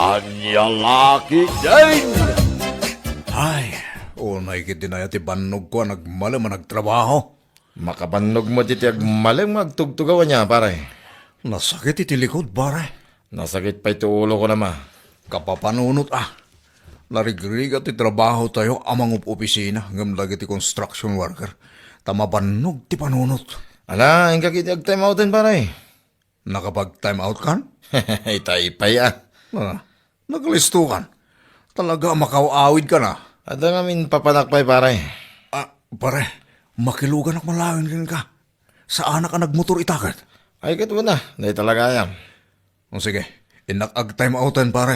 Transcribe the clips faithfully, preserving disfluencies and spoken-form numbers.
Ania la ketdin? Ay, unay ketdin aya ti bannogko a nagmalem a nagtrabaho. Makabannog met iti agmalem nga agtugtugaw ania, pare? Nasakit iti likod, pare. Nasakit pay ti uloko, nama. Kapapanunot, a. Narigrigat ti trabahotayo a mangup-opisina ngem dagiti construction worker, ta mabannog ti panunot. Ala, inka ketdi ag-time outen, pare. Nakapag-time out kan? Itay pay, a. Ah, nagalisto kan. Talaga a makaw-awid kan, a. Adda ngamin papanak pay, pare. Ah, pare, makiluganak man laeng kenka. Saanak a nagmotor ita ket. Ay, ket wen a, dayta la gayam. O sige, innak ag-time outen, pare.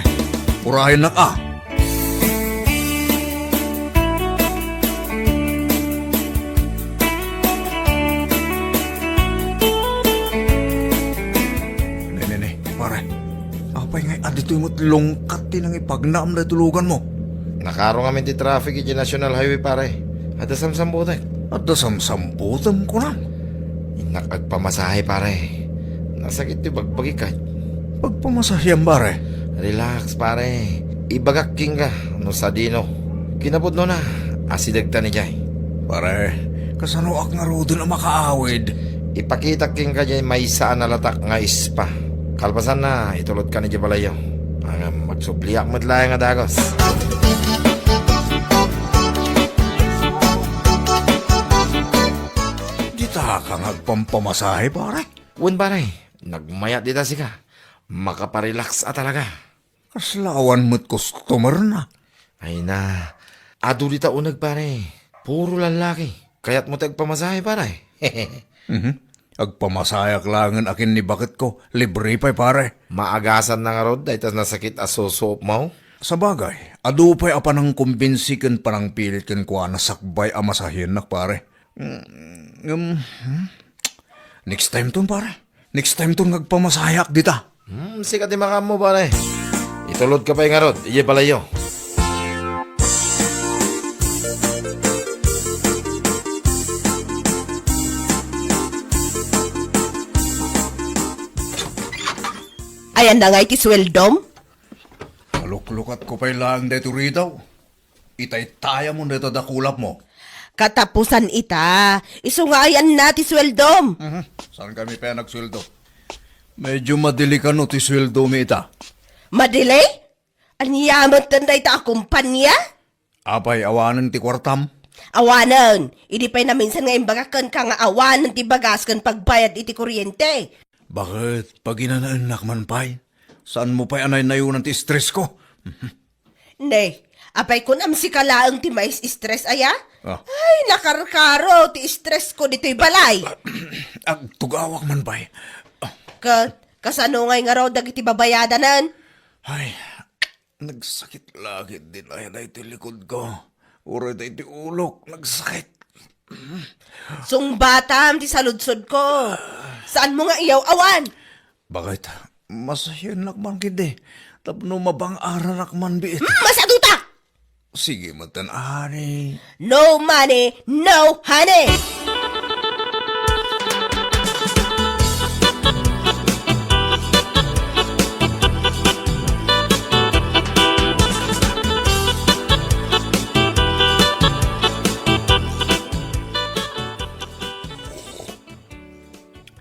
Urayennak, a. Ne, ne, ne, pare. Apay ngay a ditoy met lungkat ti nangipagnaam daytoy luganmo? Nakaro ngamin ti traffic iti National Highway, pare. Adda samsambutek. Adda samsambutem, kunam? Innak agpamasahe, pare. Nasakit ti bagbagik, ay. Pagpamasaheam, pare? Relax, pare. Ibagak kenka no sadino. Kinapudnona, asidegtan idiay. Pare, kasanoak ngaruden a makaawid? Ipakitak kenka diay maysa a nalatak nga spa. Kalpasanna, itulodkan idiay balayyo. Ngem, agsubliak met laeng a dagus. Ditaka nga agpampamasahe, pare? Wen, pare. Nagmayat dita sika. Makaparelax a talaga. Kasla awan met customer na. Ay na, adu dita uneg, pare. Puro lallaki. Kayatmo ti agpamasahe, pare? Mhm. Agpamasaheak laengen a ken ni baketko. Libre pay, pare. Maagasanna ngarud dayta nasakit a susuopmo? Sabagay, adu pay a panangkumbinsi ken panangpilit kenkuana sakbay a masahiennak, pare. Mm, ngem, hmm? Next time ton, pare. Next time ton nga agpamasaheak dita. Hmm, sika ti makaammo, pare. Itulodka pay ngarud idiay balayyo. Ayanna ngay ti sueldom? Maluklukatko pay laeng daytoy ridaw. Itaytayamon dayta dakulapmo. Katapusan ita, isu nga ayanna ti sueldom. Mhm. Saan kami pay a nagsueldo? Medyo madili kano ti sueldomi ita. Madili? Ania met ten dayta a kumpania? Apay, awanen ti kuartam? Awanen. Idi pay naminsan nga imbagak kenka nga awanen ti bagas ken pagbayad iti kuryente. Baket, paginanaennak man pay? Saanmo pay a naynayonan ti stressko? Ne, apay kunam sika laeng ti mais-stress aya? Ah. Ay, nakarkaro ti stressko ditoy balay. Agtugawak man pay. Ket kasano ngay ngarud dagiti babayadanen? Ay, nagsakit la ketdin aya daytoy likodko. Uray daytoy ulok, nagsakit. Sungbatam ti saludsodko. Saanmo nga iyaw-awan? Baket, masahiennak man ketdi tapno mabang-aranak man biit. Hmm, masaduta! Sige met ten, honey. No money, no honey!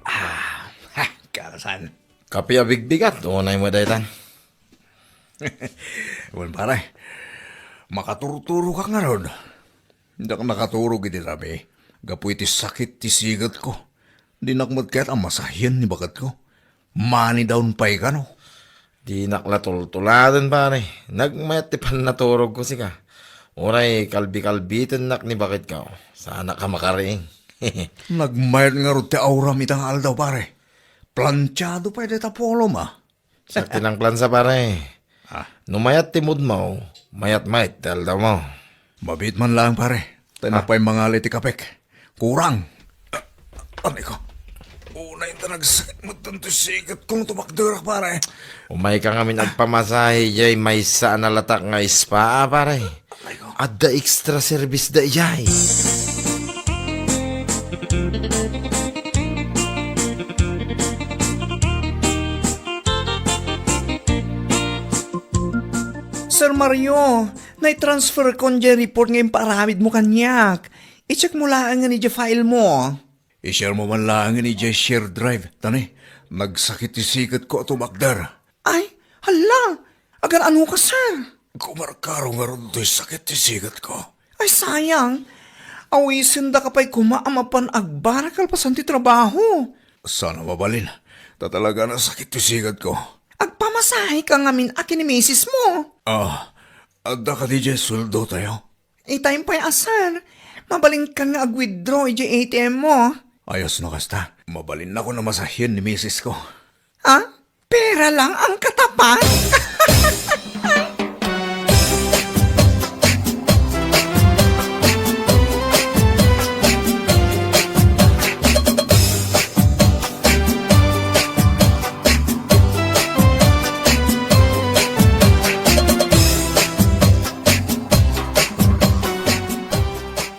Ah, ha, kasan. Kape a bigbigat, unay mo daytan. Wen, pare, makaturturogak ngarud. Diak nakaturog iti rabii gapu iti sakit ti sigetko. Dinak met kayat a masahien ni baketko. Money down pay kano. Dinak la tultuladen, pare. Nagmayat ti pannaturogko sika. Uray kalbikalbitennak ni baketko. Saanak a makariing. Nagmayat ngarud ti auram ita nga aldaw, pare. Plantiado pay dayta polom, a. Siak ti nangplansa, pare. Ah. No mayat ti moodmo, mayat met ti aldawmo. Mabiit man laeng, pare. Ta Ah. Napay mangali ti kapek. Kurang. Anay ko. Unay ta nagsakit met ti sigetkong tumakderak, pare. Umayka ngamin agpamasahe idiay maysa a nalatak nga spa, pare. Adda extra service daydiay. Sir Mario, naitransferkon diay report nga impaaramidmo kaniak. I-checkmo laengen idiay filemo. I-sharemo man laengen idiay shared drive, ta ni, nagsakit ti siketko a tumakder. Ay, hala! Agan-anoka, sir? Kumarkaro ngarud toy sakit ti siketko. Ay, sayang. Awisendaka pay koma a mapan agbara kalpasan ti trabaho. Saan a mabalin, ta talaga a nasakit ti siketko. Agpamasaheka ngamin a ken ni misesmo. Ah, adda kadi diay sueldotayo? Itay pay a, sir. Mabalinkan nga ag-withdraw idiay A T M mo. Ayos no kasta. Mabalinnakon a masahien ni misesko. Ah? Pera lang ang katapat?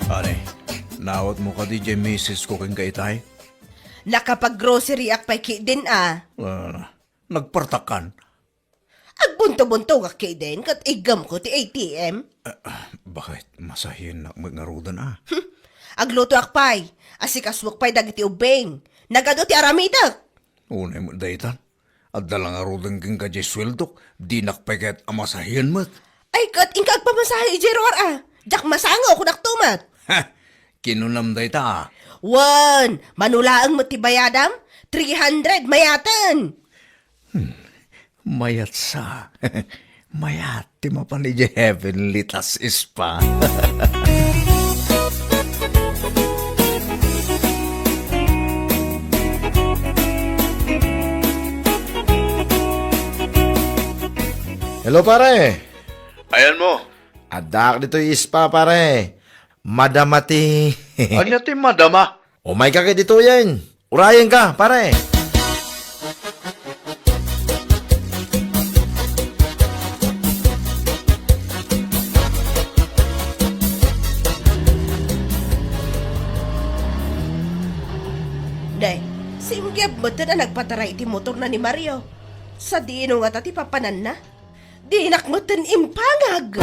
Ani, naawatmo kadi diay misesko kenka itay? Nakapag-groceryak pay ketdin a. Ah, nagpartakkan. Agbunto-buntogak ketdin ket iggemko ti A T M. Ah, bakit? Masahiennak met ngaruden a. Aglutoak pay, asikasuek pay dagiti ubbing. Nagadu ti aramidek. Unay met daytan. Adda la ngaruden kenka diay sueldok, dinak pay kayat a masahien met. Ay, ket inka agpamasahe idiay ruar a. Diak masango, kunakto met. Ha! Kinunam dayta a. Wen, mano laeng met ti bayadam? Three hundred, mayaten. Hmm, mayat sa. Mayat ti mapan idiay heavenly tas spa. Hello, pare. Ayanmo? Addaak ditoy spa, pare. Madama ti Ania ti madama? Umayka ket ditoyen. Urayenka, pare. Nay, simgib metten a nagpataray iti motorna ni Mario. Sadino ngata ti papananna? Dinak metten impangag.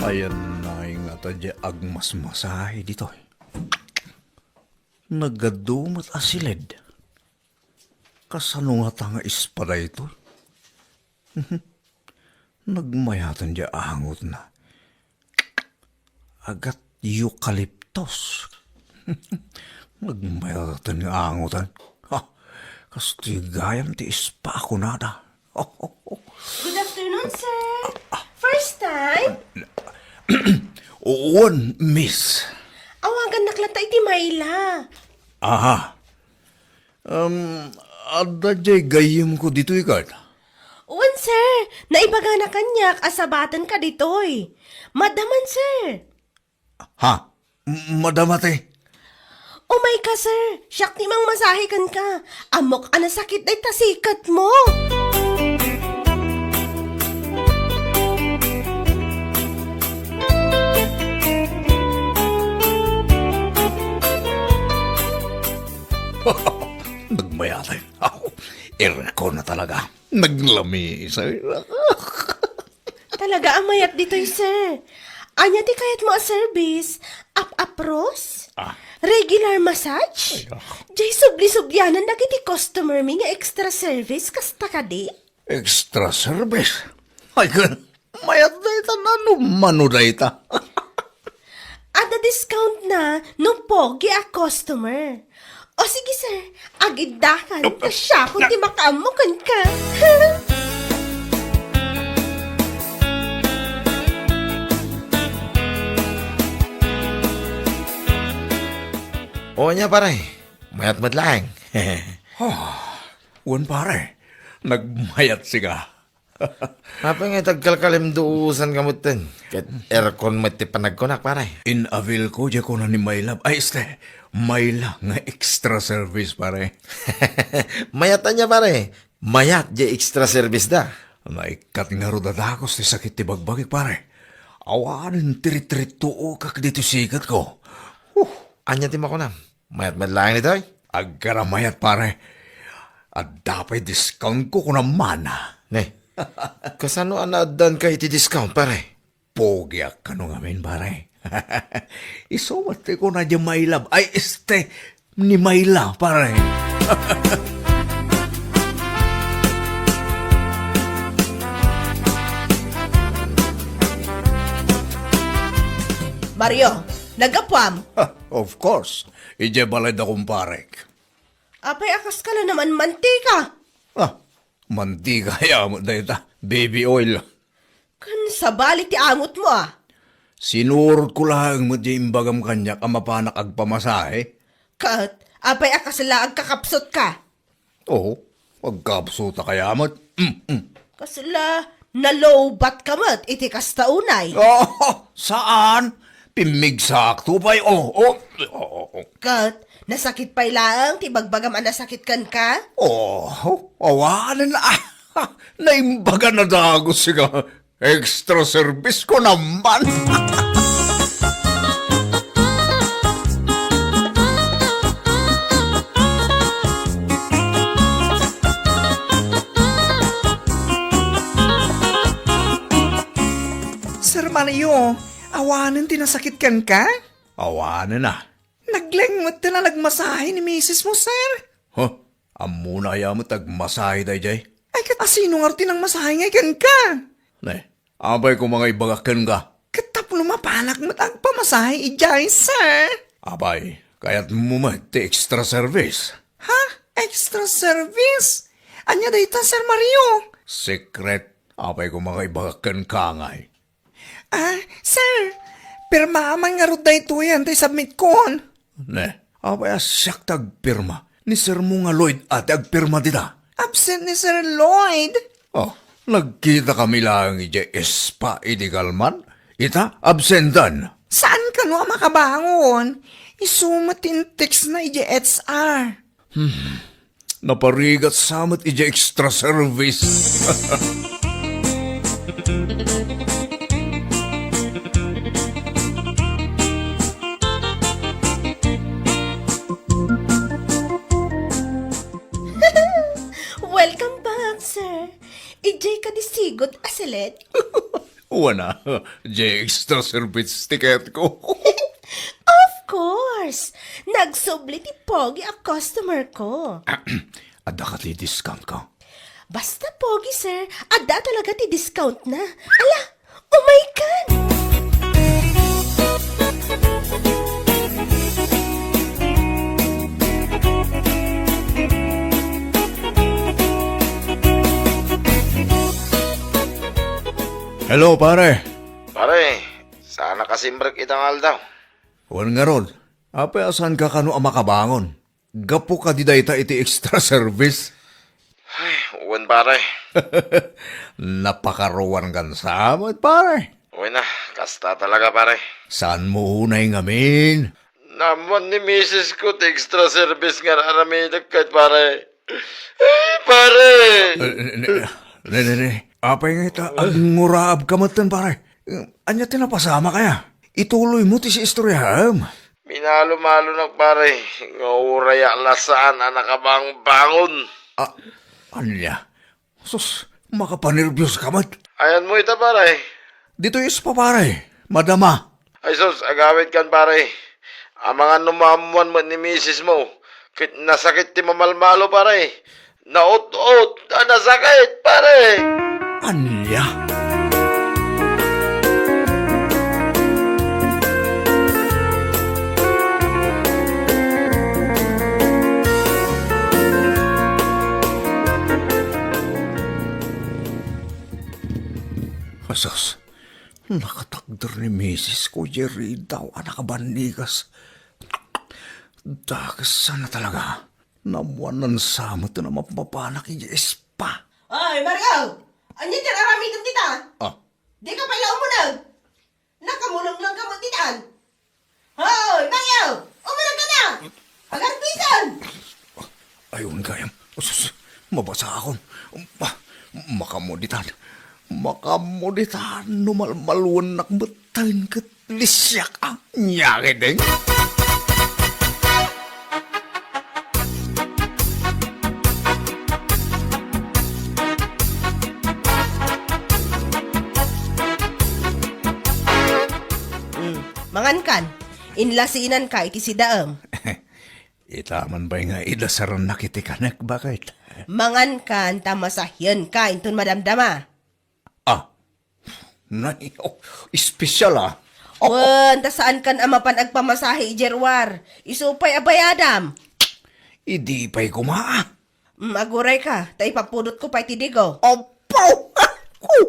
Ayan na ngata diay agmasmasahe ditoy. Nagadu met a siled. Kasano ngata nga spa daytoy? Nagmayaten diay angotna. Agat eucalyptus. Nagmayaten nga angotan. Ha, kastoy gayam ti spa kunada. Good afternoon, sir. First time? Wen, miss. Awagannak latta iti Myla. Aha. Um, adda diay gayyemko ditoy ket? Wen, sir. Naibagana kaniak a sabatenka ditoy. Madaman, sir. Ha? M-, madama ti? Umayka, sir. Siak ti mangmasahe kenka. Ammok a nasakit dayta siketmo. Nagmayat. Aw, irko na talaga. Naglamisay. Talaga a mayat ditoy, sir. Ania ti kayatmo a service? Ap-apros? Ah. Regular massage? Ay, ah. Diay subli-sublianan dagiti customer mi nga extra service, kasta kadi? Extra service? Ay, ken, mayat dayta, nano mano dayta? Adda discount na no pogi a customer. O sige, sir, agiddakan ta siakon ti makaammo kenka. O, ania, pare? Mayat met laeng. Oh, wen, pare. Nagmayat sika. Apay nga agkalkalimduosanka metten? Ket aircon met ti panagkunak, pare. In-availko diay kuna ni My Love. Ay, este, Myla nga extra service, pare. Mayat ania, pare? Mayat diay extra service da. Naikkat ngarud a dagus ti sakit ti bagbagik, pare. Awanen ti ritrittuokak ditoy siketko. Huh. Ania ti makunam? Mayat met laeng ditoy? Aggara mayat, pare. Adda pay discount ko kunam man. Ne, kasano a naaddanka iti discount, pare? Pogiak kano ngamin, pare. Isu met ti kuna di My Love. Ay, este, ni Myla, pare. Mario, naggapuam? Ha, of course. Idiay balay da kumparek. Apay a kaska la naman mantika? Ah, mantika ya met dayta, baby oil. Kan sabali ti amotmo, a? Sinurotko laeng met diay imbagam kaniak a mapanak agpamasahe. Ket apay a kasla agkakapsutka? Oo, agkapsutak aya met. Mm, mm. Kasla nalowbatka met iti kasta unay? Oh, saan? Pimmigsakto pay, oh, oh, oh, oh. Ket nasakit pay laeng ti bagbagam a nasakit kenka? Oh, awanen, ah, naimbagan a dagus, sika. Extra service ko naman. Sir Mario, awanen ti nasakit kenka? Awanen a. Naglengmet ti nagmasahe ni misis mo, sir. Huh? Ammona aya met agmasahe daydiay? Ay, ket asino ngarud ti nangmasahe ngay kenka? Ne, apay koma nga ibagak kenka? Ket tapno mapanak met agpamasahe idiay, sir. Apay, kayatmo met ti extra service? Ha? Extra service? Ania dayta, Sir Mario? Secret. Apay koma nga ibagak kenka ngay? Ah, sir, pirmaam man ngarud daytoy, ania ti submit kon? Ne, apay a siak ti agpirma? Ni sir mo nga Lloyd a ti agpirma dita. Absent ni Sir Lloyd. Oh, nagkita kami laeng idiay spa idi kalman. Ita, absentan. Saan kano a makabangon? Isu met ti in-text na idiay H R. Hmm. Naparigat sa met idiay extra service. Welcome back, sir. Idiay kadi sigud a select? Wana, diay extra service ticket ko. Of course! Nagsubli ti pogi a customer ko. Adda kadi discount ko? Basta pogi, sir, adda talaga ti discount na. Ala, umay kan! Hello, pare. Pare, saan a kasimrek ita nga aldaw? Wen ngarud, apay a saanka kano a makabangon? Gapu kadi dayta iti extra service? Ay, wen, pare. Napakaruan kan sa met, pare. Wen a, kasta talaga, pare. Saanmo unay ngamin? Naammuan ni misis ko ti extra service nga ar-aramidek ket, pare. Ay, pare! Eh, ne, ne, ne, ne, ne. Apay nga ita, agnguraabka metten, pare. Ania ti napasamak aya? Ituloymo ti siistoryaem. Minalumalonak, pare, nga uray a la saan a nakabangbangon. Ah, ania? Sus, makapanerbioska met. Ayanmo ita, pare. Ditoy spa, pare. Madama. Ay sus, agawidkan, pare. Amangan no maammuan met ni misis mo, ket nasakit ti mamalmalo, pare. Naut-ot a nasakit, pare! Ania? Asus, nakatakder ni misis ko, Jerry, daw a nakabannigas. Dakes sana talaga. Naammuanna sa met a mapmapanak idiay spa. Ay, Mario! Ania ti aramidem dita? Ah. Dika pay la umuneg? Nakamuleng lang ka met ditan. Hoy, Mario! Umuneg ka na! Agarpison! Ay, wen gayam. Asus, mabasa akon. Ma-, makammo ditan. Makammo ditan. No malmaluennak metten ket lisiak, ah. Nia ketdin. Mangankan, inlasinanka iti sidaem. Ita man pay nga idasarannak iti kanek, baket? Mangankan ta masahienka inton madamdama. Ah, nay, oh, espesyal, ah. Oh, wen, ta saankan a mapan agpamasahe idiay ruar. Isu pay a bayadam. Idi pay koma, ah. Mm, agurayka, ta ipapudotko pay ti digo. Apo! Oh,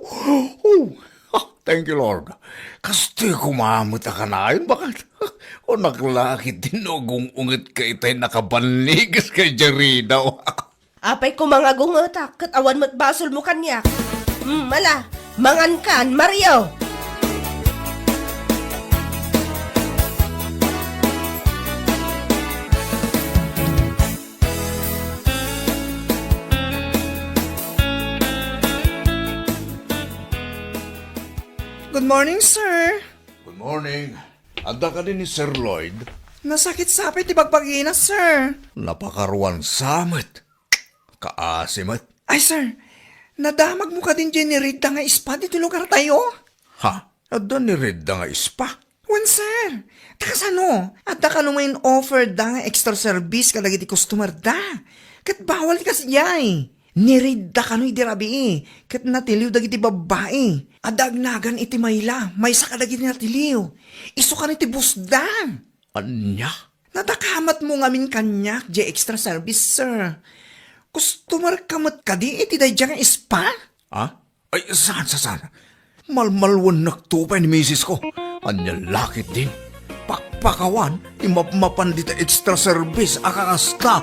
oh, ah, thank you, Lord. Kastoy koma met a kanayon, baket? O naklakit din no gung-unget ka itay nakabanniges kay Jeridaw. Apay koma nga gungetak, ket awan met basolmo kaniak. Mm, ala, mangankan, Mario! Good morning, sir. Good morning. Adda kadi ni Sir Lloyd? Nasakit sa pay ti bagbagina, sir. Napakaruan sa met. Kaasi met. Ay, sir, nadamagmo kadin diay niredda nga spa ditoy lugartayo? Ha? Adda niredda nga spa? Wen, sir. Ta kasano? Adda kano nga in-offer da nga extra service kadagiti customer da. Ket bawal ti kasdiay. Niredda kano idi rabii, ket natiliw dagiti babbai. Adda agnagan iti mayla, maysa kadagiti natiliw. Isu kano ti boss da. Ania? Nadakamatmo ngamin kaniak diay extra service, sir. Customer ka met kadi iti daydiay nga spa? Ah? Ay, saan, saan, saan? Malmalwennakto pay ni misis ko. Ania la ketdin? Pakpakawan ti mapmapan dita extra service a kakasta.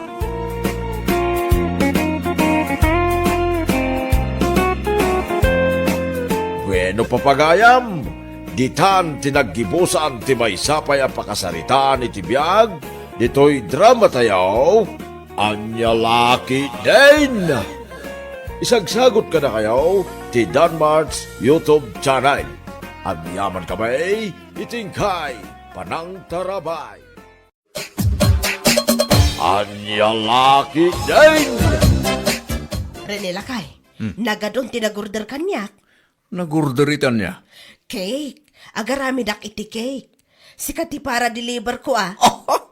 Bueno, papagayam, ditan ti naggibusan ti maysa pay a pakasaritaan iti biag ditoy drama tayo, Ania la ketdin? Isagsagut kadakayo ti Danmart's YouTube channel. Agyaman kami iti inkay panangtarabay. Ania la ketdin? Rene, lakay, Hmm. nagadun ti nag-order kaniak. Nag-order ita ania? Cake. Agaramidak iti cake. Sika ti para-deliver ko, a.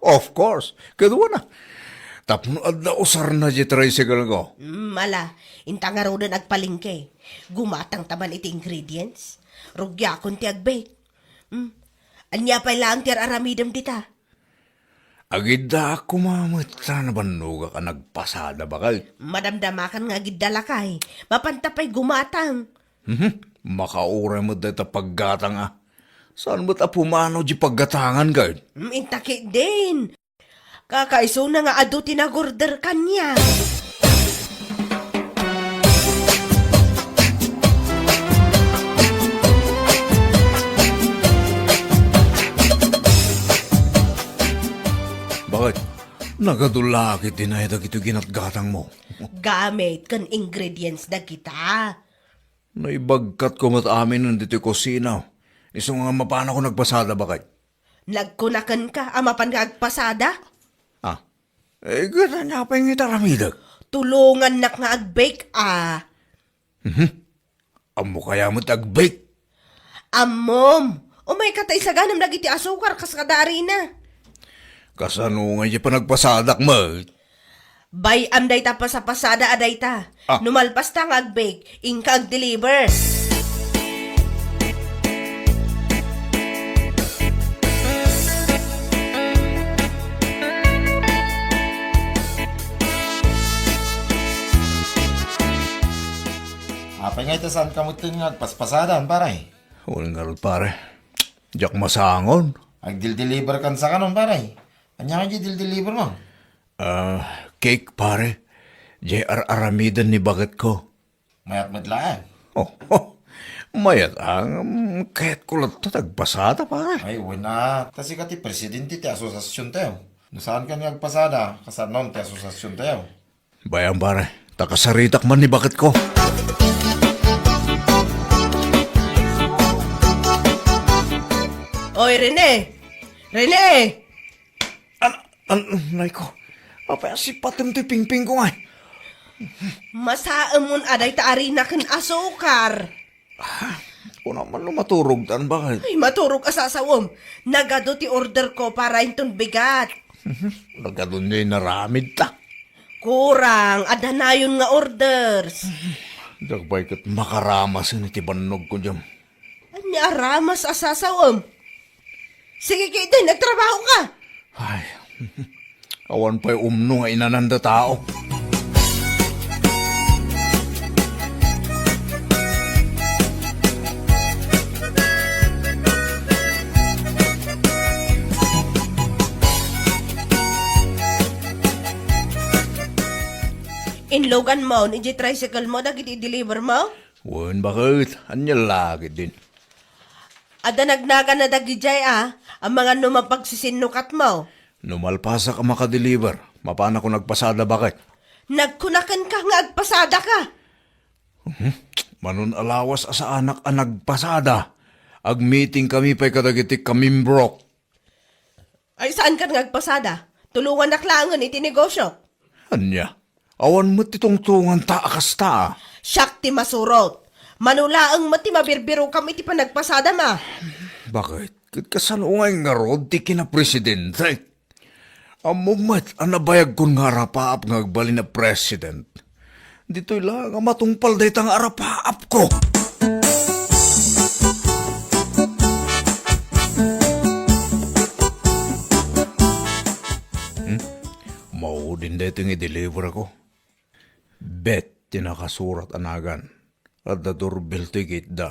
Of course. Kaduana. Tapno adda usarna diay tricycle ko. Mm, ala, inta ngaruden agpalengke. Gumatangta man iti ingredients. Rugiakon ti ag-bake. Mm. Ania pay laeng ti ar-aramidem dita? Agiddaak koma met ta nabannogak a nagpasada, baket. Madamdamakan nga agidda, lakay. Mapanta pay gumatang. Mhm. Makauray met dayta paggatang, a. Saan met a pumanaw diay paggatangan, ket? Mm, inta ketdin. Kakaisuna nga adu ti nag-order kaniak. Baket? Nagadu la ketdin ay dagitoy ginatgatangmo? Gamit ken ingredients dagita. Naibagkatko met aminen ditoy kusina. Isu nga mapanakon agpasada, baket. Nagkuna kenka a mapan nga agpasada? Ah. Eh, ket ania pay nga iti aramidek? Tulongannak nga ag-bake, a. Mhm. Ammok aya met ag-bake? Ammom. Umayka ta isaganam dagiti asukar kas kada arina. Kasano nga diay panagpasadak met? Bay-am dayta pasapasada a dayta. Ah. No malpas ta nga ag-bake, inka ag-deliver. Apay nga ita saan ka met nga agpaspasadan, pare? Wen ngarud, pare. Diak masangon. Agdildiliber kan sa kanon, pare. Ania nga di dildiliber mo? Ah, cake, pare. Diay ar-aramiden ni baket ko. Mayat met laeng. Oh, oh. Mayat ang, mm, kayat ko latta ti agpasada, pare. Ay, wen a. Ta sika ti presidente ti asosiasion tayo. No saan ka nga agpasada, kasano ti asosiasion tayo? Bay-am, pare. Ta kasaritak man ni baket ko. Oy, Rene! Rene! An, an, nay ko. Apay a sipatem toy pingping ko ngay? Masaemon a dayta arina ken asukar. Ah, Kunam man no maturogtan, baket? Ay, maturog a sasawem. Nagadu ti order ko para inton bigat. Nagadu niya inaramid ta. Kurang, adda nayon nga orders. Diak pay ket makaramasen iti bannogko diam. Ania a ramas a sasawem? Sige, kaydi, nagtrabaho ka. Ay, awan pay umno nga inananda tao. Inlugan mo, ni tricycle mo, dagiti deliver mo? Wen, baket? Ania la ketdin? Adda nagnagan na dagidiay a, amangan no mapagsisinnukat mo. No malpasak a makadeliver, mapanakon agpasada, baket? Nagkunaken ka nga agpasada ka. Mhm. Manon a lawas a saanak a nagpasada. Agmeeting kami pay kadagiti kamimbrok. Ay, saan kan nga agpasada? Tulonganak laengen iti negosyo. Ania? Awan met ti tungtunganta a kasta. Siak ti masurot. Mano laeng met ti mabirbirokam iti panagpasadam a. Baket? Ket kasano ngay ngarud ti kinapresidente? Ammom met a nabayagkon nga arapaap nga agbalin a president. Ditoy la nga matungpal dayta nga arapaapko. Hmm? Maudin daytoy nga i-deliver ko. Bet ti nakasurat a nagan. Adda doorbell ti gate da.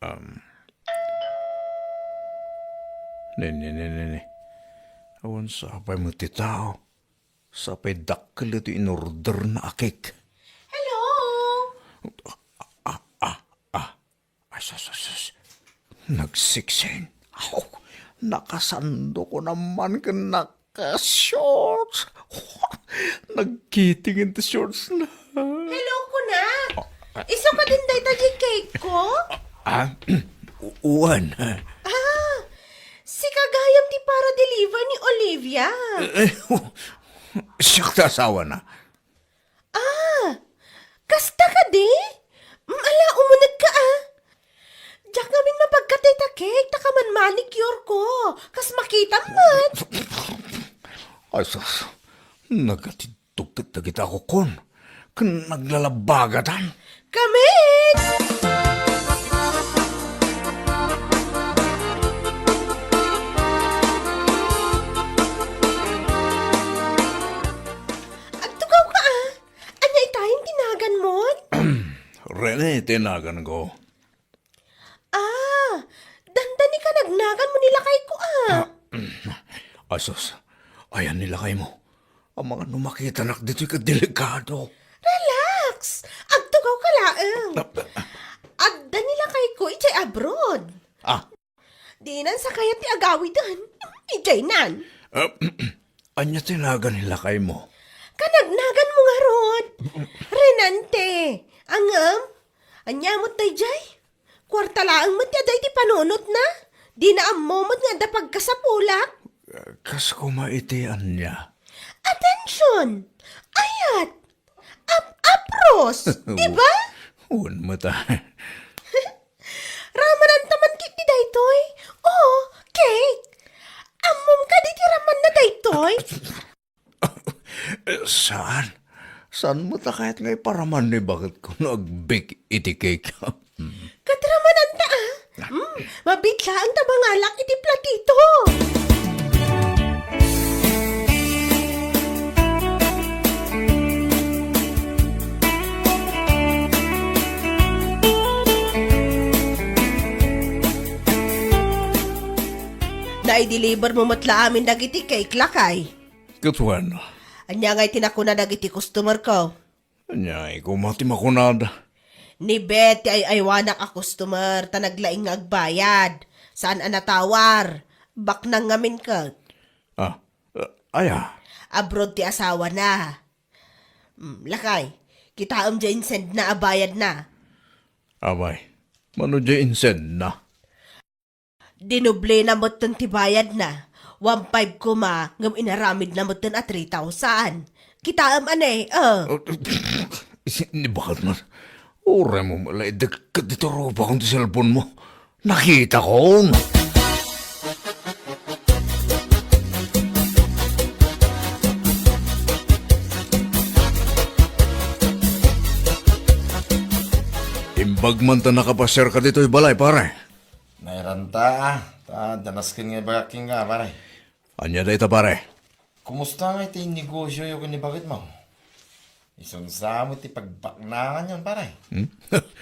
Um, ne, ne, ne, ne, ne. Awan sapay met ti tao. Sapay dakkel iti inorderna a cake. Hello? Ah, ah, ah, ah. Ay, sus, sus, sus. Nagsiksin. Aw, nakasando ko naman ken naka-shorts. Nagkiting ti shorts na. Hello, kunak. Isu kadin dayta ti cake ko? Ah, u-, uwan. Ah, sika gayam ti para-deliver ni Olivia. Eh, eh, siak ti asawana. Ah, kasta kadi? Mm, ala, umuneg ka, ah. Diak ngamin mapagkat dayta cake, ta kaman manicure ko. Kas makitam met. Ay, sus. Nagatiddog ket dagita a kukon. Ken naglalabagatan. Kamit! Agtugaw ka, ah. Ania itayen ti naganmon? Rene ti naganko. Ah, dandani ka nagnagan mo ni lakayko, ah. Ah, asus, ayan ni lakaymo. Amangan no makitanak ditoy ket delikado. Relax! Agtugaw ka laeng. Ah, ah. Adda ni lakayko idiay abroad. Ah, Dinan sakayat ti agawiden. Idiay nan. Ah, ania ti nagan ni lakaymo? Kanagnagan mo ngarud. Renante. Angem? Ania met daydiay? Kuarta laeng met ti adda iti panunotna. Dina ammo met nga adda pagkasapulak. Kas koma iti ania? Attention! Ayat! Ap-apros, di ba? Wen met a. Ramananta man ketdi daytoy? Oo, cake. Ammom kadi ti ramanna daytoy? Saan? Saan met a kayat nga iparaman ni baketko no agbake iti cake? Ket ramananta, ah. Hmm, mabitlaang ta mangalak iti platito. Naideliver mo met la amin dagiti cake, lakay. Ket wen? Ania ngay ti nakuna dagiti customer ko? Ania koma ti makunada? Ni Betty ay aywanak a customer, ta naglaing nga agbayad. Saan a natawar. Baknang ngamin ket. Ah, ah, aya? Abroad ti asawana. Mm, lakay, kitaem diay insendna a bayadna. Abay, mano diay insendna? Dinoblena metten ti bayadna. One five koma, ngem inaramidna metten a three thousand. Kitaem, ane, eh. Ni baket man. Uray mo met la idekket ditoy rubakon ti cellphone mo. Nakitakon. Imbag man ta nakapasiarka ditoy balay, pare. Nairanta, ah. Ta, danasken nga ibagak kenka, pare. Ania dayta, pare? Kumusta nga iti negosyoyo ken ni baketmo? Isunsa met ti pagbaknanganyon, pare? Hmm?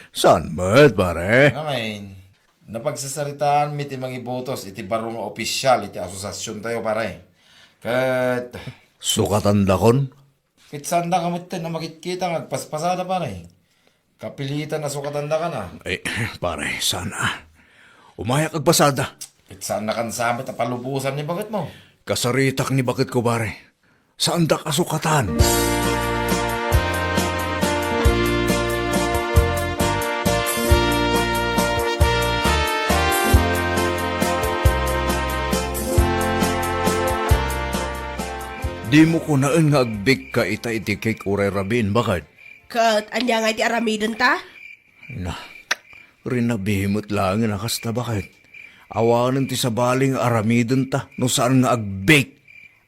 Saan met, pare? Ngamin, napagsasaritaan mi ti mangibotos iti baro nga opisyal iti asosasiontayo, pare. Ket sukatandakon? Ket saandaka metten a makitkita nga agpaspasada, pare. Kapilitan a sukatandaka na. Eh, pare, saan a. Umayak agpasada. Ket saannakan sa met a palubosan ni baketmo. Kasaritak ni baketko, pare. Saandak a sukatan. Dimo kunaen nga agbake ka ita iti cake uray rabiin, baket? Ket ania nga iti aramidenta? Na, rinabi met laeng a kasta, baket. Awanen ti sabali nga aramidenta no saan nga agbake.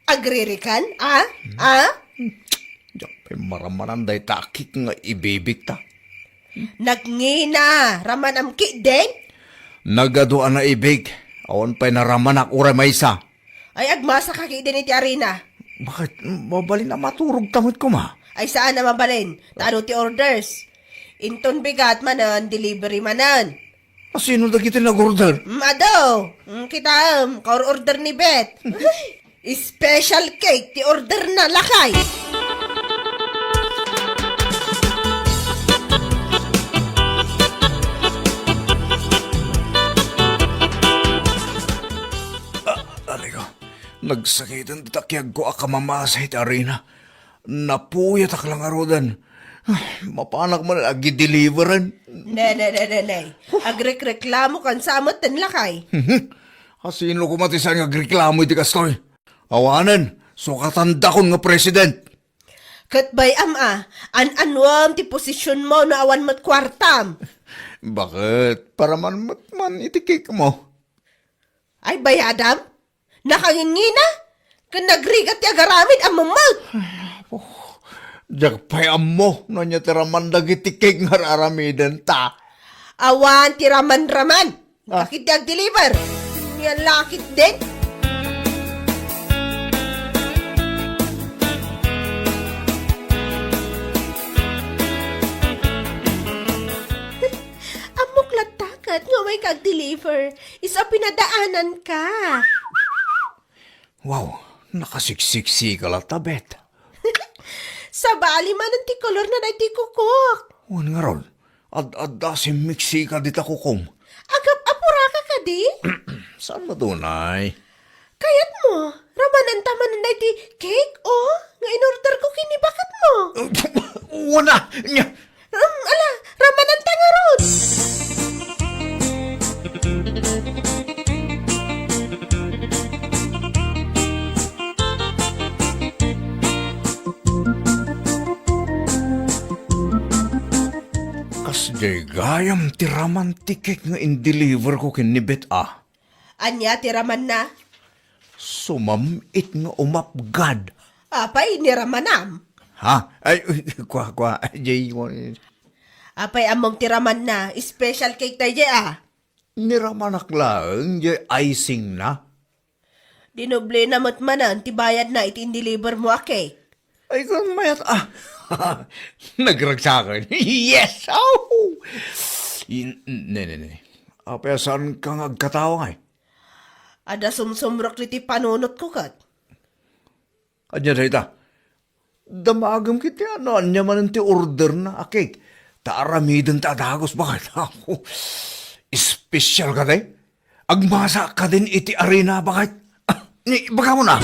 Agririkan, a? A? Diak pay maramanan dayta a cake nga ibibake ta. Nagngina, ramanam ketdin? Nagadu a naibake, awan pay naramanak uray maysa. Ay, agmasaka ketdin iti arina. Baket? Mabalin a maturogta met koma. Ay, saan a mabalin. Ta adu ti orders. Inton bigat manen, delivery manen. Asino dagiti nag-order? Mm, adu. Mm, kitaem, kaor-order ni Bet. Special cake ti order na, lakay. Ah, aray ko. Nagsakiten ti takiagko a kamamasa iti arina. Napuyatak la ngaruden. Mapanak man agideliveran. Ne, ne, ne, ne, ne. Agrekreklamokan sa met ten lakay. Asino koma ti saan nga agreklamo iti kastoy? Awanen, sukatandakon nga president. Ket bay-am a, an-anuem ti posisionmo no awan met kuartam. Baket, paraman met man iti cake mo. Ay, bayadam? Nakangingina? Ken nagrigat ti agaramid a memmet. Ay, apo. Diak pay ammo no ania ti raman dagiti cake nga ar-aramidenta. Awan ti raman-raman. Ah. Dakit ti agdeliver. Nia la ketdin. Ammok latta ket nga umayka agdeliver. Isu a pinadaananka. Wow, nakasiksiksika latta, Bet. Sabali manen ti kolorna daytoy kukok. Wen ngarud, ad-adda a simmiksika dita kukom. Agap-apuraka kadi? Saan met unay? Kayatmo, ramananta manen daytoy cake, o, nga in-orderko ken ni baketmo. Wen a, nia, Um, ala, ramananta ngarud. Kasdiay gayam ti raman ti cake nga in-deliver ko ken ni Bet a. Ania ti ramanna? Sumam-it nga umapgad. Apay, ni ramanam? Ha? Ay, kua, kua, ay, jay, Apay, ammom ti ramanna? Special cake dayjay a. Ni ramanak laeng jay icing na. Dinoblena met manen ti bayadna iti in-delivermo a cake. Ay, kung mayat, ah. Nagragsakan. Yes! Oh! In, ne, ne, ne. Apay a saanka nga agkatawa ngay? Adda sumsumrek ditoy panunotko ket. Ania dayta? Damagem ket ti ano, ania manen ti orderna a cake. Ta aramidenta a dagus, baket. Ako, espesyal kadi? Agmasa kadin iti arina, baket? Ah, ni, ibagam na.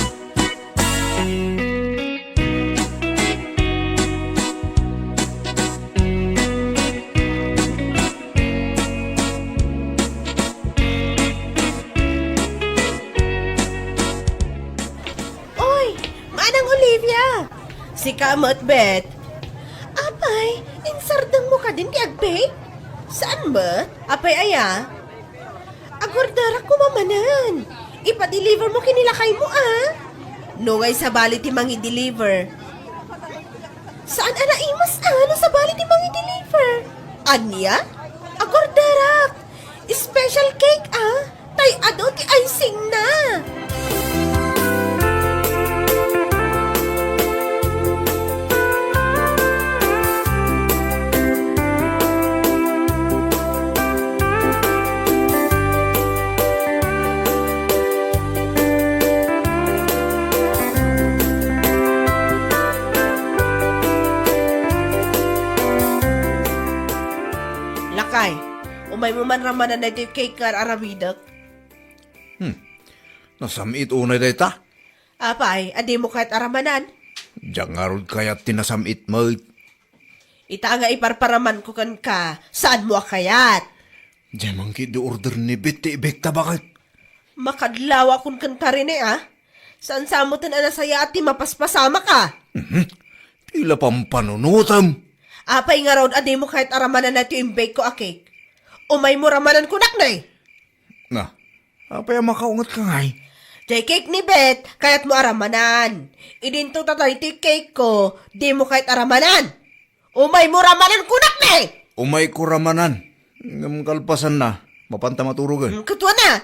Oy, Manang Olivia! Sika met, Bet. Apay Ay, insardengmo kadin ti agbake? Saan met? Apay aya? Agorderak koma manen. Ipa-deliver mo ken ni lakaymo, a? No ngay sabali ti mangi-deliver. Saan a naimas, a, no sabali ti mangi-deliver? Ania? Agorderak. Special cake, a? Tay adu ti icing na. Lakay, umaymo man ramanan daytoy cake nga ar-aramidek. Hmm. Nasam-it unay dayta? Apay, a dimo kayat a ramanan? Diak ngarud kayat ti nasam-it met. Ita nga iparparamanko kenka, saanmo a kayat? Diay man ketdi order ni Bet ti ibake ta baket. Makadlawakon kenka, Rene, a? Saan sa metten a nasayaat ti mapaspasamak, a? Mhm. Pila pampanunotem? Apay ngarud a dimo kayat a ramanan daytoy imbake ko a cake? Umaymo ramanan kunak, ne? Na, apay a makaungetka ngay? Diay cake ni Bet, kayatmo a ramanan. Idinto ta daytoy cake ko, dimo kayat a ramanan. Umaymo ramanan kunak, ne? Umayko ramanan. Ngem kalpasanna, mapanta maturogen. Hmm, kutuana.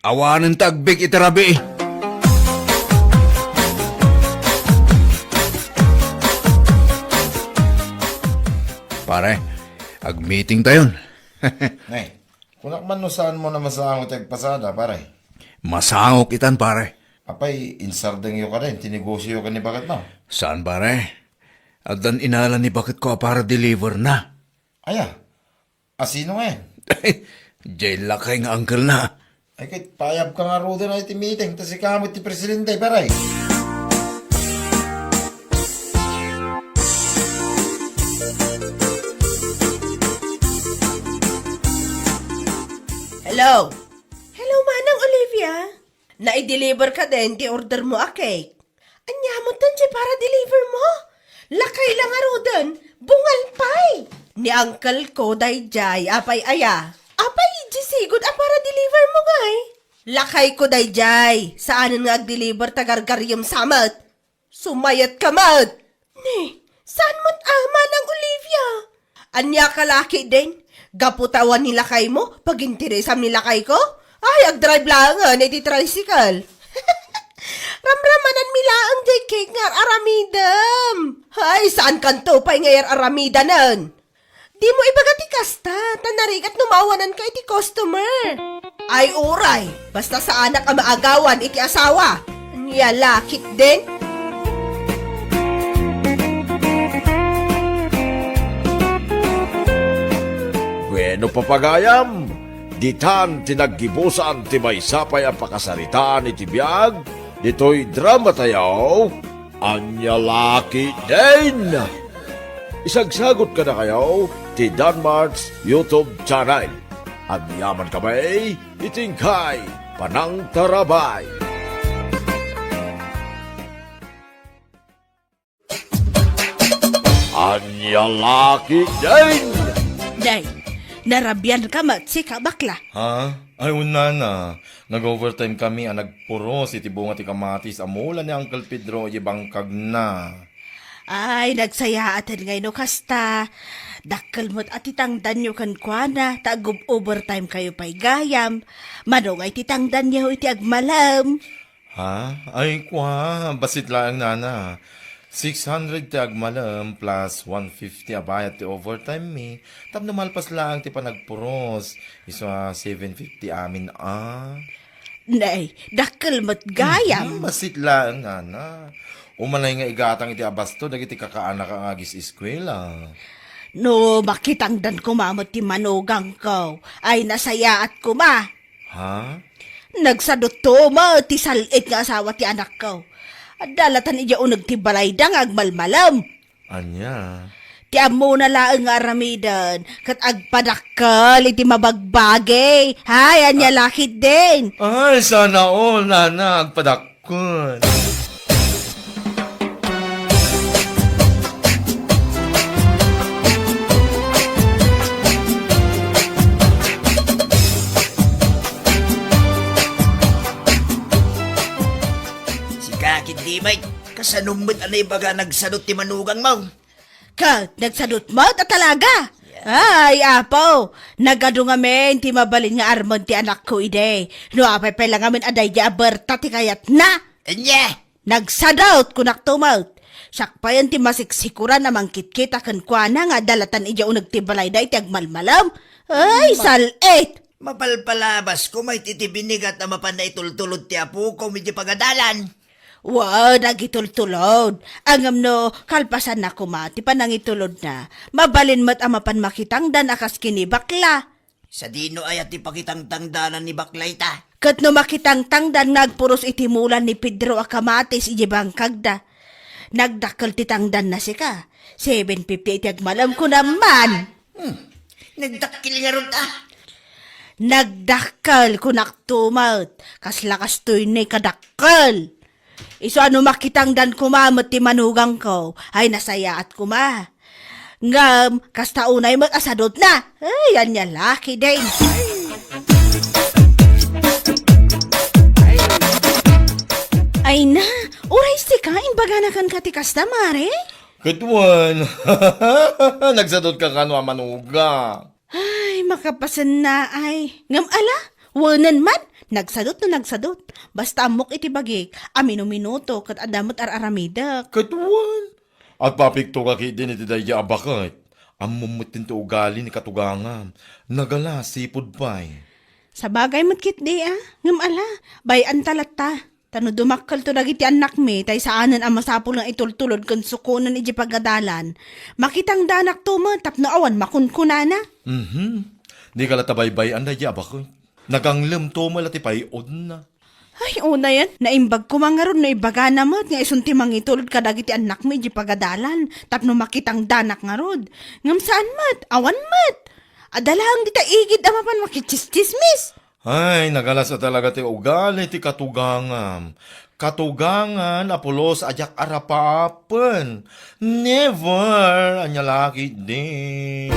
Awanen ta agbake iti rabii. Pare, agmeeting tayon. Nay, kunak man no saanmo a masango ti agpasada, pare? Masangok itan, pare. Apay, insardengyo kadin ti negosioyo ken ni baketmo? Saan, pare. Addan inala ni baketko a para-deliver na. Aya? Asino ngay? Diay lakay nga uncle na. Ay, ket paayabka ngaruden iti meeting, ta sika met ti presidente, pare. Hello? Hello, Manang Olivia. Nai-deliver kadin ti order mo a cake? Ania metten ti para-deliver mo? Lakay la ngaruden, bungal pay! Ni uncle ko daydiay, apay aya? Apay, diay sigud a para-deliver mo ngay? Lakay ko daydiay, saanen nga ag-deliver ta gargariem sa met. Sumayatka met! Ne, saan met a, Manang Olivia? Ania ka la ketdin? Gapu ta awan ni lakaymo, paginteresam ni lakayko? Ay, agdrive laengen iti tricycle. Ramramananmi laeng diay cake nga ar-aramidem. Ay, saankanto pay nga ar-aramidanen. Dimo ibaga ti kasta, ta narigat no mawananka iti customer. Ay, uray, basta saanak a maagawan iti asawa. Ania la ketdin? Bueno, papagayam, ditan ti naggibusan ti maysa pay a pakasaritaan iti biag ditoy dramatayo. Ania la ketdin? Isagsagot kadakayo ti Danmart's YouTube channel. Agyamankami iti inkay panangtarabay. Ania la ketdin? Nay, narabianka met sika, bakla. Ha? Ay, unana. Nag-overtime kami a nagpuros iti bunga ti kamatis a mula ni Uncle Pedro iti bangkagna. Ay, nagsayaaten ngay no kasta. Dakkel met a ti tangdanyo kenkuana, ta ag-overtime kayo pay gayam. Mano ngay ti tangdanyo iti agmalem? Ha? Ay, kua, bassit laeng, nana. Six hundred ti agmalem plus one fifty a bayad ti overtime mi. Tapno malpas laeng ti panagpuros. Isu a seven fifty amin a. Nay, dakkel met gayam. Mhm, bassit laeng, nana. Umanay nga igatang iti abasto dagiti kakaanaka nga agis-eskuela. No makitangdan koma met ti manugangko, ay nasayaat koma. Ha? Nagsadutto met ti sal-it nga asawa ti anakko. Adda latan idiay uneg ti balayda nga agmalmalem. Ania? Ti ammona laeng nga aramiden, ket agpadakkel iti mabagbagi. Hay, ania la ketdin? Ay, sana all, nana, agpadakkel. Ano met a naibaga, nagsadut ti manugangmo? Ket nagsadut met a talaga. Ay, Apo, nagadu ngamin ti mabalin nga armen ti anakko idi. No apay pay la ngamin a daydi a Berta ti kayatna. Ania? Nagsadut, kunakto met. Siak payen ti masiksikuran a mangkitkita kenkuana nga adda latan idiay uneg ti balayda iti agmalmalem. Ay, Ma-, sal-it! Mapalpalabas koma iti binigat a mapan naitultulod ti apokom iti pagadalan. Wen, agitultulod. Ngem no kalpasanna koma ti panangitulodna, mabalin met a mapan makitangdan a kas ken ni bakla. Sadino aya ti pakitangtangdanan ni bakla ita? Ket no makitangtangdan nga agpuros iti mulan ni Pedro a kamatis idiay bangkagda, nagdakkel ti tangdanna sika. Seven fifty iti agmalem, kunam man. Hmm. Nagdakkel ngarud, a? Nagdakkel, kunakto met. Kasla kastoy ni kadakkel. Isu a no makitangdan koma met ti manugangko, ay nasayaat koma. Ngem, kasta unay met a sadutna. Ay, ania la ketdin. Ay na, uray sika, imbagana kenka ti kasta, Mare? Ket wen, nagsadutka kano a manugang. Ay, makapasennaay. Ngem ala, wenen man, nagsadut no nagsadut. Basta ammok iti bagik a minuminuto ket adda met ar-aramidek. Ket wen, agpapiktoka ketdin iti daydi a baket. Ammom met ti ugali ni katugangam. Nagalas, sipud pay. Sabagay met ketdi a. Ngem ala, bay-anta latta. Ta no dumakkelto dagiti annakmi, tay saanen a masapul nga itultulod ken sukonen idiay pagadalan, makitangdanakto met tapno awan makunkunana. Mhm. Dika latta baybay-an daydi a baket. Naganglemto met la ti pay-odna. Ay, unayen, naimbag koma ngarud no ibagana met nga isun ti mangitulod kadagiti annakmi idiay pagadalan tapno makitangdanak ngarud. Ngem saan met, awan met. Adda laeng dita igid a mapan makitsismis. Ay, nagalas a talaga ti ugali ti katugangam. Katugangan a pulos a diak arapaapen. Never! Ania la ketdin.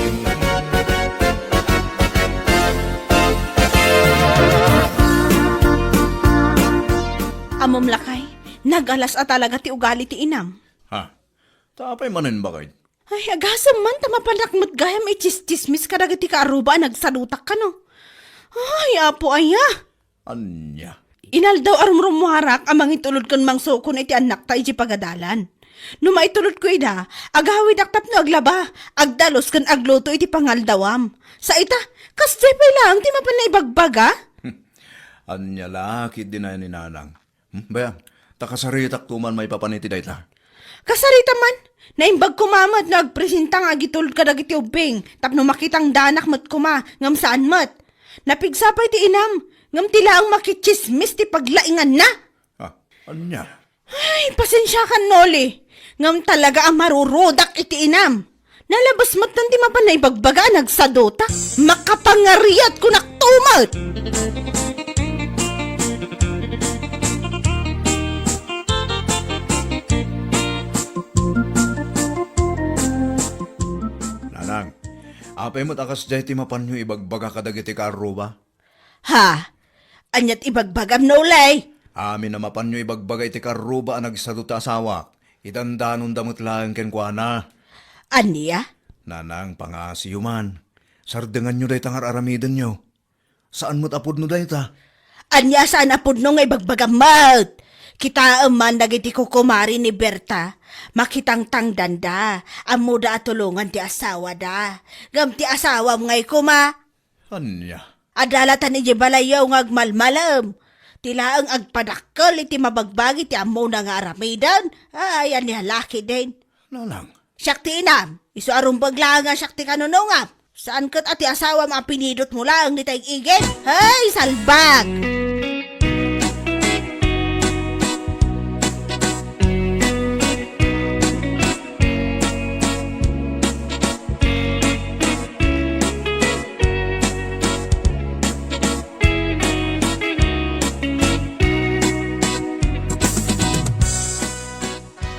Ammom lakay, nagalas a talaga ti ugali ti inam. Ha? Ta apay manen, baket? Ay, agasem man, ta mapanak met gayam itsistsismis kadagiti kaarruba a nagsadutak kano. Ay, Apo aya! Ania? Inaldaw a rumrummuarak a mangitulod ken mangsukon iti annakta idiay pagadalan. No maitulodko ida, agawidak tapno aglaba, agdalus ken agluto iti pangaldawam. Sa ita, kasdiay pay laeng ti mapan naibagbaga? Ania la ketdin a ni Nanang? Hmm, bayan, ta kasaritakto man maipapan iti dayta. Kasarita man, naimbag koma met no agpresenta nga agitulod kadagiti ubbing, tapno makitangdanak met koma, ngem saan met. Napigsa pay ti inam, ngem ti laeng makitsismis ti paglainganna. Ah, ania? Ay, pasensiakan, Noli. Ngem talaga a marurudak iti inam. Nalabes met ti mapan naibagbaga a nagsaduta. Makapangariat, kunakto met. Nanang, apay met a kasdiay ti mapanyo ibagbaga kadagiti kaarruba? Ha? Aniat ibagbagam, Noli? Amin a mapanyo ibagbaga iti kaarruba a nagsaduta asawak. Idandanonda met laeng kenkuana. Ania? Nanang, pangngasiyo man. Sardenganyo dayta nga ar-aramidenyo. Saan met a pudno dayta. Ania saan a pudno nga ibagbagam met? Kitaem man dagiti kukumari ni Berta. Makitangtangdanda. Ammoda a tulongan ti asawada. Ngem ti asawam ngay koma, Ania? Adda latan idiay balayyo nga agmalmalem. Ti laeng agpadakkel iti mabagbagi ti ammona nga aramiden. Ay, ania la ketdin. Nanang. Siak ti inam, isu a rumbeng laeng a siak ti kanunungam. Saan ket a ti asawam a pinidotmo laeng dita ig-igid? Hey, salbag!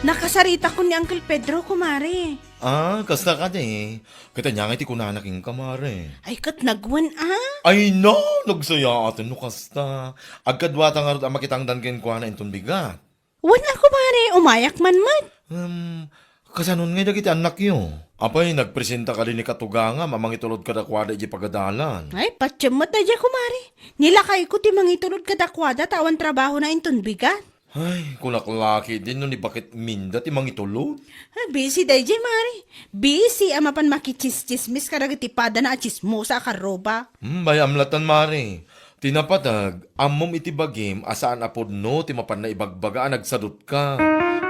Nakasaritakon ni Uncle Pedro, kumare. Ah, kasta kadi. Ket ania ngay ti kunana kenka, mare? Ay, ket nagwen, ah. Ay, no! Nagsayaaten no kasta. Agkaduata ngarud a makitangdan kenkuana inton bigat. Wen a, kumare, umayak man met. Hmm, kasanon ngay dagiti annakyo? Apay, nagpresenta kadi ni katugangam a mangitulod kadakuada idiay pagadalan? Ay, patiem met daydiay, kumare. Ni lakayko ti mangitulod kadakuada ta awan trabahona inton bigat. Ay, kunak la ketdin no ni baketminda ti mangitulod. Ah, busy daydiay, mare. Busy a mapan makitsismis kadagiti padana a tsismosa a karruba. Hmm, bay-am latan, mare. Ti napateg, ammom iti bagim a saan a pudno ti mapan naibagbaga a nagsadutka.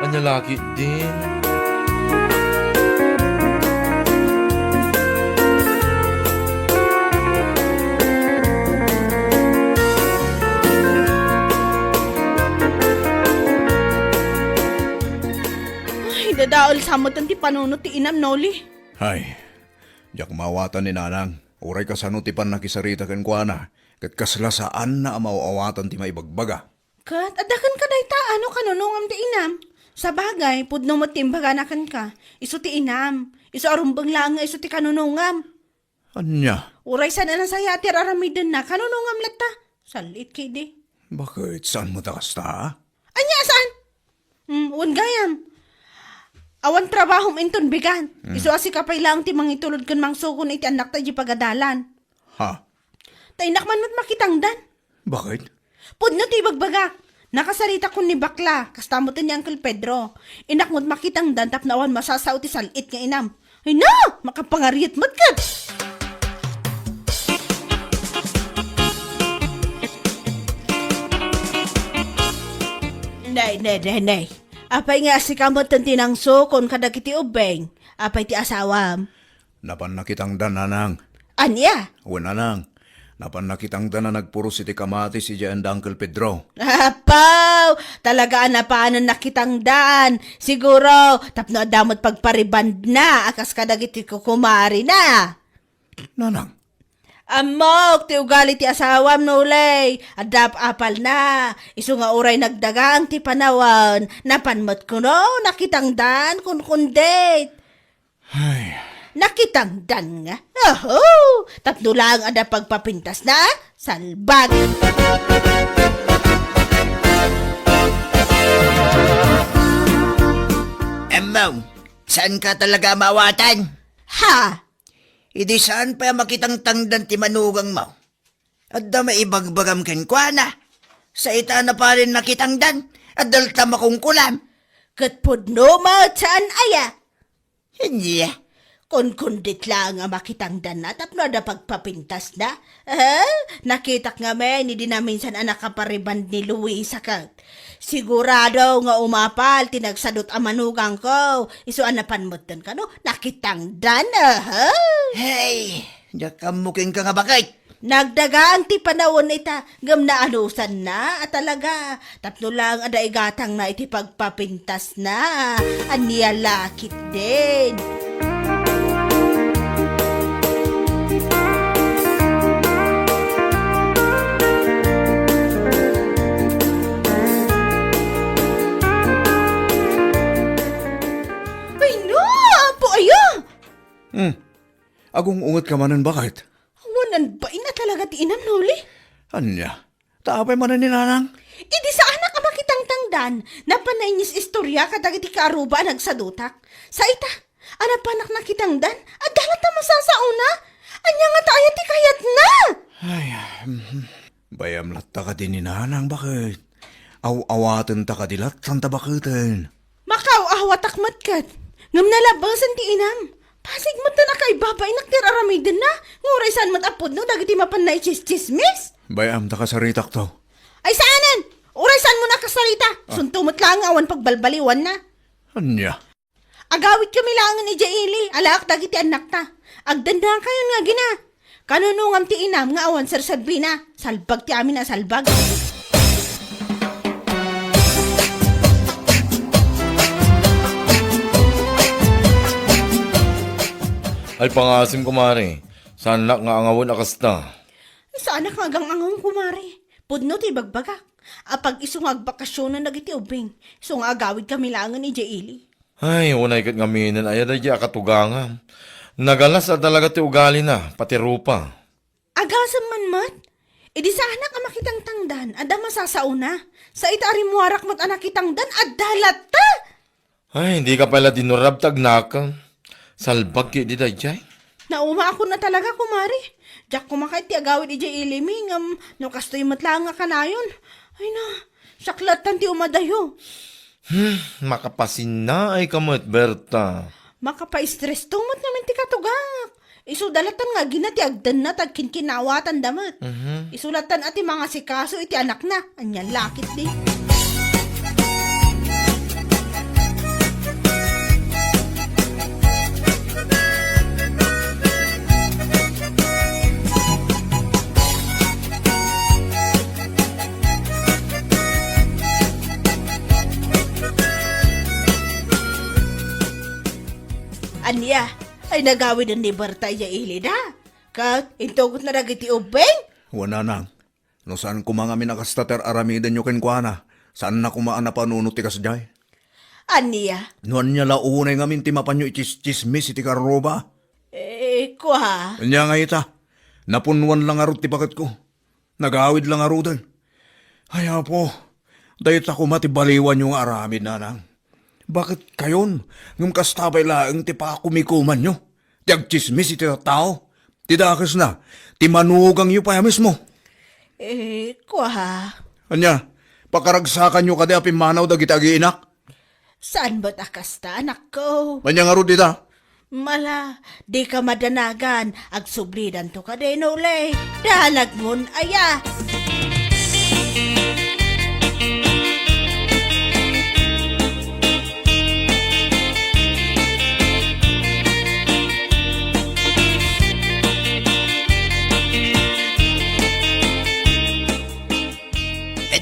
Ania la ketdin? Ay, dadael sa metten ti panunot ti inam, Noli. Ay, diak maawatan ni Nanang. Uray kasano ti pannakisarita kenkuana, ket kasla saanna a maaw-awatan ti maibagbaga. Ket adda kenka dayta, ano, kanunongam ti inam? Sabagay, pudno met ti imbagana kenka. Isu ti inam. Isu a rumbeng laeng nga isu ti kanunongam. Ania? Uray saan a nasayaat ti ar-aramidenna, kanunongam latta. Sal-it ketdi. Baket, saan met a kasta? Ania a saan? Hmm, wen gayam. Awan trabahom inton bigat. Hmm. Isu a sika pay laeng ti mangitulod ken mangsukon iti annakta idiay pagadalan. Ha? Ta innak man met makitangdan. Baket? Pudno ti ibagbagak. Nakasaritakon ni bakla, kasta met ni Uncle Pedro. Innak met makitangdan tapno awan masasao ti sal-it nga inam. Ay na! Makapangariat met ket! Nay, nay, nay, nay. Apay nga sika met ti nangsukon kadagiti ubbing? Apay ti asawam? Napan nakitangdan, Nanang. Ania? Wen, Nanang. Napan nakitangdan a nagpuros iti kamatis idiay ayan da Uncle Pedro. Apaw! Talaga a napanan nakitangdan. Siguro, tapno adda met pagparibandna a kas kadagiti kukumarina. Nanang. Ammok ti ugali ti asawam, Noli. Adda apalna. Isu nga uray nagdagang ti panawen, napan met kuno nakitangdan kunkundit. Ay. Nakitangdan nga. Oho! Tapno lang adda pagpapintasna, salbag! Ammom, saanka talaga a maawatan? Ha? Idi saan pay a makitangtangdan ti manugangmo? Adda maibagbagam kenkuana. Sa ita na parin nakitangdan, adda latta makungkulam. Ket pudno met saan aya? Ania? Kunkundit laeng a makitangdanna tapno adda pagpapintasna. Eh, nakitak ngamin idi naminsan a nakapariband ni Luisa ket. Sigurado nga umapal ti nagsadut a manugangko. Isu a napan metten kano, nakitangdan, aha. Hey, diak ammo kenka nga baket. Nagdagaan ti panawen ita, ngem naanusanna a talaga. Tapno lang adda igatangna iti pagpapintasna. Ania la ketdin? Ay, no! Apo, aya! Hmm. Agung-ungetka manen, baket? Awan bain a talaga ti inam, Noli. Ania? Ta apay manen ni Nanang? Idi saanak a makitangtangdan, napan nainis-istoria kadagiti kaaruba a nagsadutak. Sa ita, a napanak nakitangdan, adda latta masasaona. Ania ngata aya ti kayatna? Ay, mhm. Bay-am latta kadi ni Nanang, baket? Aw-awatenta kadi latta ta baketen? Makaaw-awatak met ket. Ngem nalabbesen ti inam. Pasig met ta nakaibabainak ti ar-aramidenna, nga uray saan met a pudno dagiti mapan naitsistsismis. Bay-am ta kasaritakto. Ay saanen! Uray saanmo nakasarita. Ah. Sunto met laeng nga awan pagbalbaliwanna. Ania? Agawidkami laengen idiay ili, alaak dagiti annakta. Agdennakayon nga agina. Kanunongam ti inam nga awan serserbina. Salbag ti amin a salbag. Ay, pangasim, kumare. Saanak nga angawen a kasta. Ay, saanak nga agang-angawen, kumare. Pudno ti ibagbagak. Apag isu nga agbakasionen dagiti ubbing. Isu nga agawidkami laengen idiay ili. Ay, unay ket ngaminen aya daydiay a katugangam. Nagalas a talaga ti ugalina, pati rupa. Agasem man met? Idi saanak a makitangtangdan, adda masasaona. Sa ita a rimmuarak met a nakitangdan, adda latta! Ay, dika pay la dinurab, tagnak. Salbag ketdi daydiay. Naumaakon a talaga, kumare. Diak kumakat ti agawid idiay ilimi, ngem no kastoy met laeng a kanayon. Ay na, siak lattan ti umadayo. Hmm, makapasinnaay ka met, Berta. Makapa-stress to met ngamin ti katugak. Isu da lattan nga agina ti agdanna ta agkinkinawatanda met. Mhm. Isu lattan a ti mangasikaso iti anakna. Ania la ketdi. Ania? Ay nagawiden ni Berta idiay ilida? Ket intugot na dagiti ubbing? Wen, nanang. No saan koma ngamin a kasta ti ar-aramidenyo kenkuana, saanna koma a napanunot ti kasdiay. Ania? No ania la unay ngamin ti mapanyo itsistsismis iti karruba? Eh, kua? Ania nga ita? Napunnuan la ngarud ti baketko. Nagawid la ngaruden. Ay, Apo, dayta koma ti baliwanyo nga aramid, nanang. Baketkayon, ngem kasta pay laeng ti pakumikumanyo? Ti agtsismis iti tattao? Ti dakesna, ti manugangyo pay a mismo? Eh, kua? Ania, pakaragsakanyo kadi a pimmanaw dagiti agiinak? Saan met a kasta, anakko? Ania ngarud ita? Mala, dika madanagan, agsublidanto kadi, Nolay. Dalagmon aya.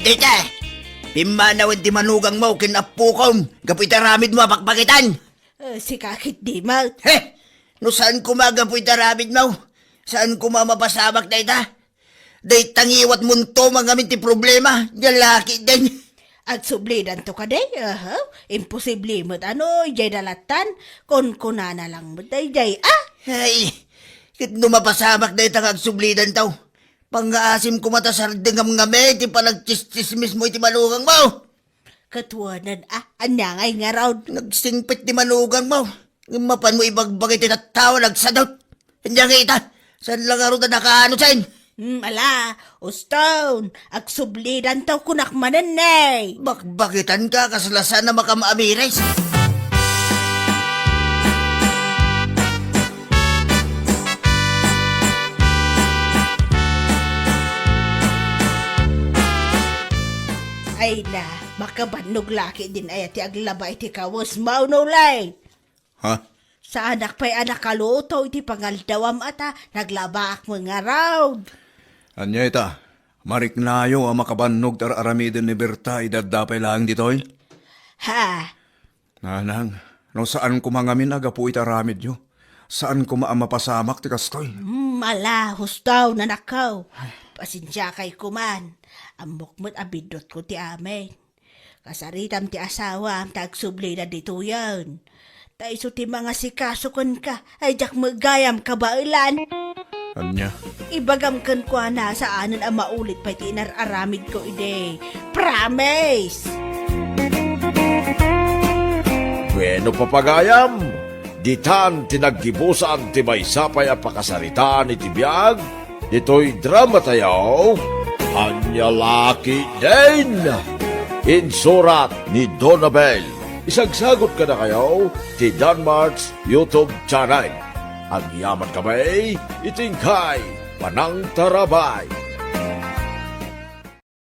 Dita, pimmanawen ti manugangmo ken appokon gapu iti aramidmo a pakpakitan. Eh, sika ketdi met. He! No saan koma gapu iti aramidmo, saan koma mapasamak dayta. Dayta ngiwatmonto mangamin ti problema, nia la ketdin. Agsublidanto kadi, aha, imposible met a no, idiay da lattan, kunkunana lang met daydiay, ah? Ay, ket no mapasamak dayta nga agsublidanto, pangngaasim koma ta sardengam ngamin ti panagtsistsismismo iti manugangmo. Ket wen, ah, ania ngay ngarud? Nagsingpet ti manugangmo. Ngem mapanmo ibagbagi ti tattao a nagsadut. Ania nga ita? Saan la ngarud a nakaano, sen? Hmm, ala, uston, agsublidanto kunak manen, ne. Bakbakitanka, kasla saan a makam-amiris. Ay na, makabannog la ketdin aya ti aglaba iti kawesmo, Nolay. Ha? Saanak pay a nakaluto iti pangaldawam a ta naglabaak met ngarud. Ania ita? Mariknayo a makabannog ti ar-aramiden ni Berta idi adda pay laeng ditoy? Ha? Nanang, no saan koma ngamin a gapu iti aramidyo, saan koma a mapasamak ti kastoy. Hmm, ala, husto, nanakko. Pasensiakay koman. Ammok met a biddutko ti amin. Kasaritam ti asawam ta agsublida ditoyen. Ta isu ti mangasikaso kenka, ay diak met gayam kabaelan. Ania? Ibagam kenkuana, saanen a maulit pay ti inar-aramidko idi. Promise! Bueno, papagayam, ditan ti naggibusan ti maysa pay a pakasaritaan iti biag ditoy drama tayo, Ania la ketdin! Insurat ni Donabel. Isagsagot kadakayo ti Danmart's YouTube channel. Agyaman kami iti inkay panangtarabay.